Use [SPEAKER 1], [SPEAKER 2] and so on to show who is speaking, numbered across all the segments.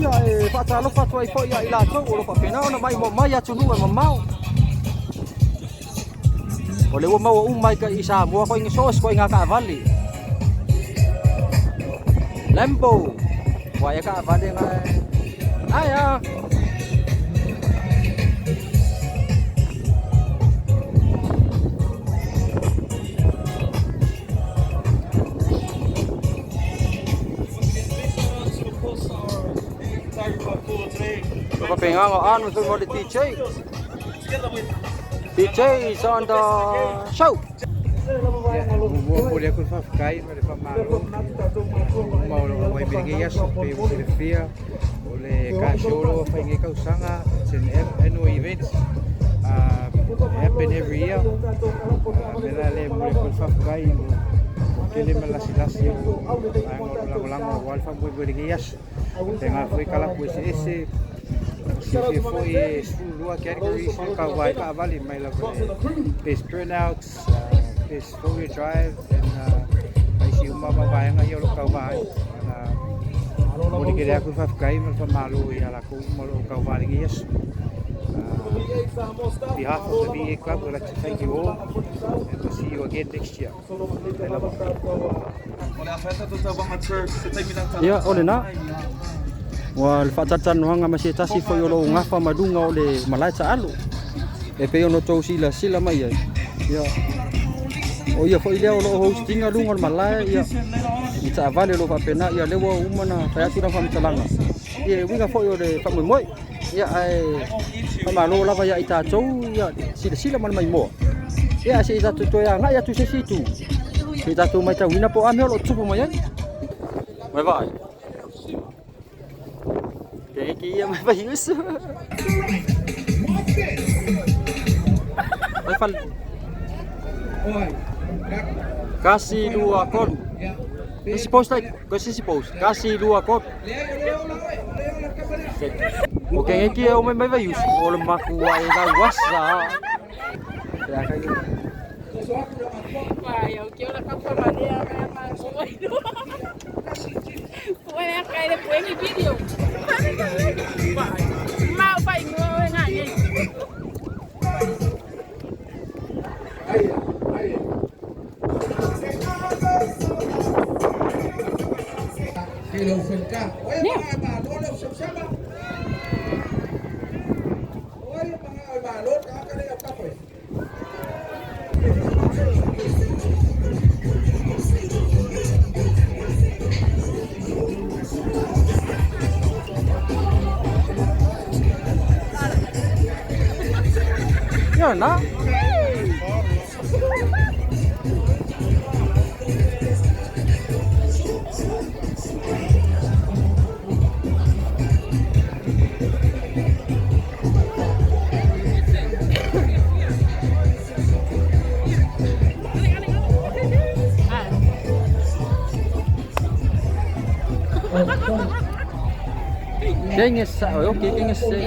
[SPEAKER 1] Ia e faatalofa atu ai foi ia i latou o lo o faapena ona maimoa mai atunuu e mamao. O lea ua maua uma ai i Samoa koe so o se ituaiga taavale. Lambo. Ua e taavale na ai a. Faapena ano foi mo le DJ. DJ is on the show.
[SPEAKER 2] Momoli atu le faafetai ma le faamalo uma o loo auai mai lenei aso pei ua silafia o le car show o loo fai nei tausaga. It's an annual event, happen every year. Le la le momoli atu le faafetai ua tele ma lasilasi o vaega o lo lagolago aua le faamoemoe i lenei aso faapena foi kalapu eseese. Silafia foi e 12 categories le kaua ai taavale mai lava le best turnouts, best 4-wheel drive and ma isi uma ma vaega ia o lo kaua ai. Na momoli tele atu le faafetai ma le faamalo ia latou uma o lo o kaua i lenei aso. On behalf of the V8 Club, we'd like to thank you all and we'll see you again next year. I love.
[SPEAKER 1] Ia, o lena. Ua le faatalatalanoaga ma se tasi foi o loo gafa ma luga o le malae taalo. E pei ona outou silasila mai ai. Ia, o ia foi lea o loo hostinga luga o le malae ia i taavale o loo faapena. Ia lea ua uma na fai atu lana faamatalaga. Ia e uiga foi o le faamoemoe. Ia ae faamalo lava ia i tatou ia silasila ma le maimoa. Ia ae se i tatou toe agai atu i se isi itu. Se i tatou matauina po o a mea o loo tutupu mai ai. Mai vaai. Kaya kia mai vai usu. Vai fal. Kasi lua kolu. Isi post like, kasi isi post. Kasi lua kolu. O ke ki o mai mai vai usu. O le makua e la wasa. Ya kai.
[SPEAKER 3] Vai, o que eu la capa maneira, mas Pue kai le pue ni video. Vai. Mau vai ngo nga ni.
[SPEAKER 1] Ya na. Kengessa, okay, kengessa.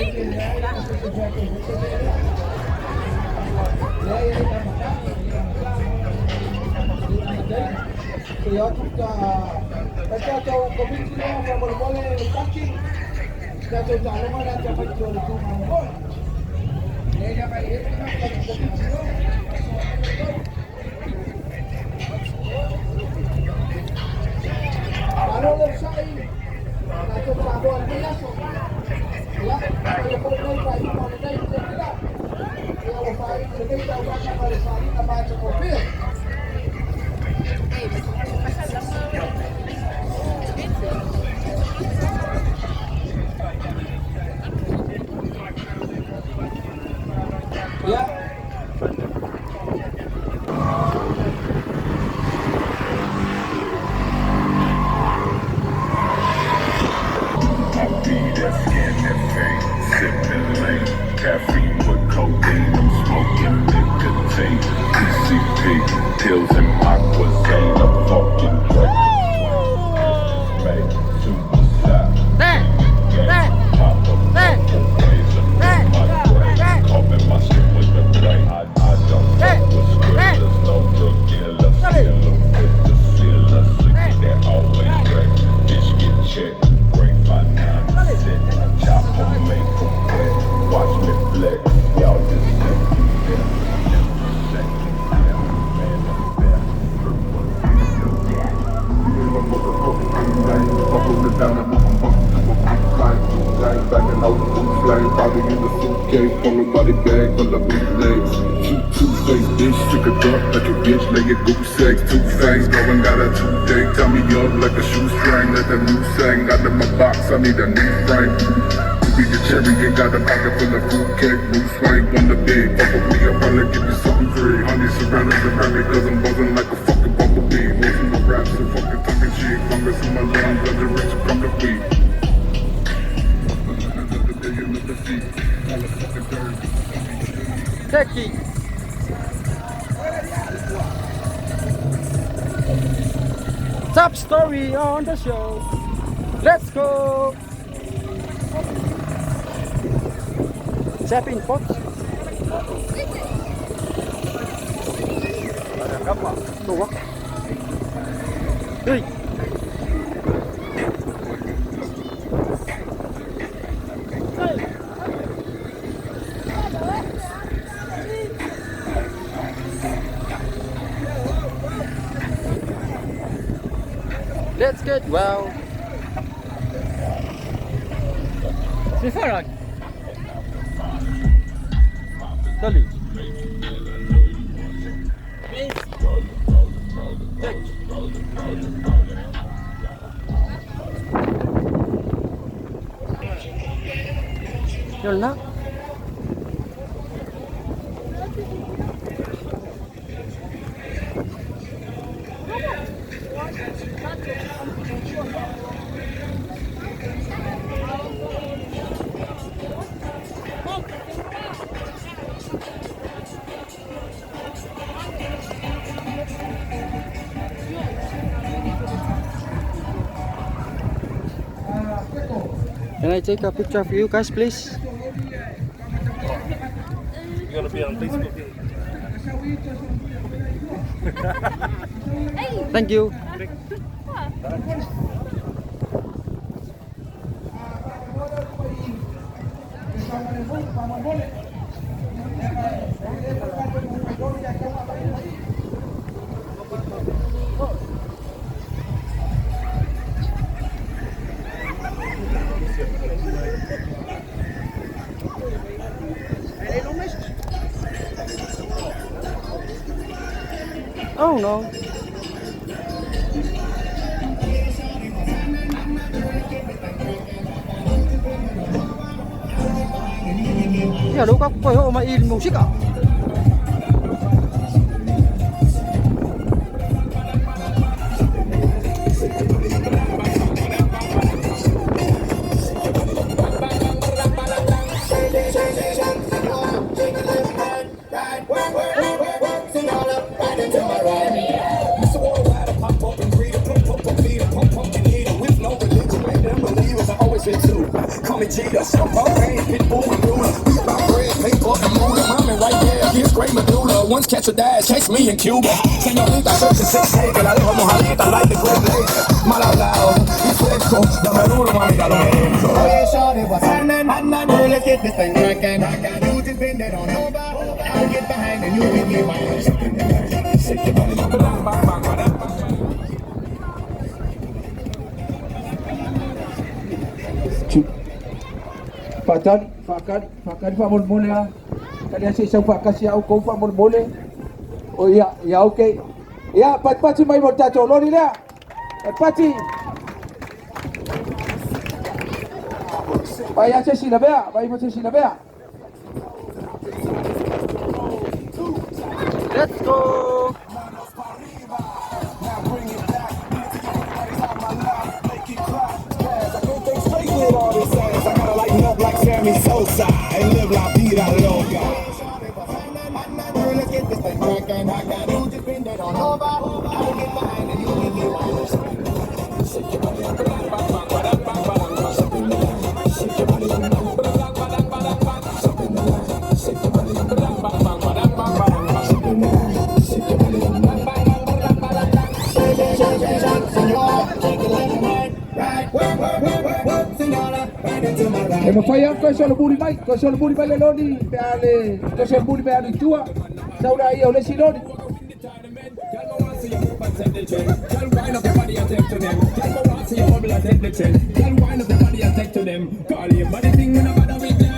[SPEAKER 4] I be that skin that fame, sipping lean, caffeine with codeine, I'm smoking nicotine, PCP, pills and aquazine, I'm fucking reckless. full of bootlegs. Two two-faced bitch, took a dump like a bitch, lay a goose egg. Two fangs, going got a toothache. Tie me up like a shoestring, let the new sang out of my box. I need a new frame. Be the cherry and got a pocket full of fruitcake. Blue swing on the big. Fuck with me, I'll probably give you something free. Honey surrounded around me, cause I'm buzzing like a fucking bumblebee. Most of my raps are fucking talking shit. Fungus in my lungs, I'm the rich from the weed. Another day, another feat. All the fucking dirt.
[SPEAKER 1] Turkey. Top story on the show. Let's go. Tapping pots. Hey. Let's get well. Salut. Yun na. Can I take a picture of you guys, please?
[SPEAKER 5] You're gonna be on Facebook.
[SPEAKER 1] Thank you. Oh no. Ya, lu ka koe ho ma il musika.
[SPEAKER 4] Call me Jeter, some rain, pitbull and ruler. We about bread, paper, and moolah. Mommy right there, here's great medulla. Once catch a dash, chase me in Cuba. Señorita, search six eight, que la dejo mojadita like the Great Lakes. Mal hablado y fresco, dame duro, mami, dale un.
[SPEAKER 6] Oh yeah, shawty, what's happening? Girl, let's get this thing crackin'. You just bend it on over. I'll get behind and you give me mine.
[SPEAKER 4] Shake your body, mama.
[SPEAKER 2] Fatali, fakali, fakali fa'amolemole a. Tali ase sau fa'akasi a'u kou fa'amolemole. O ia, ia okay. Ia, patipati mai mo le tatou loli lea. Patipati. Vai a se isi lavea, vai mo se isi lavea.
[SPEAKER 1] Let's go.
[SPEAKER 4] Like Sammy Sosa and live la vida loca.
[SPEAKER 6] Girl, let's get this thing crackin'. You just bend it on over. I'll get behind and you give me mine.
[SPEAKER 4] Shake your body, shake your body, shake your body, shake your body.
[SPEAKER 6] Shake it left and right, right. Work, work, work, work, work, senora. Right into my right.
[SPEAKER 2] E mafai au toe solomuli mai, toe solomuli mai le loli pe a le toe solomuli mai alu i tua. Sau la ia o le isi loli.
[SPEAKER 4] Girl, wind up your body and take to them. Girl, me want see you bubble and take the trend. Girl, wind up your body and take to them. Call your body thing, we no bother with them.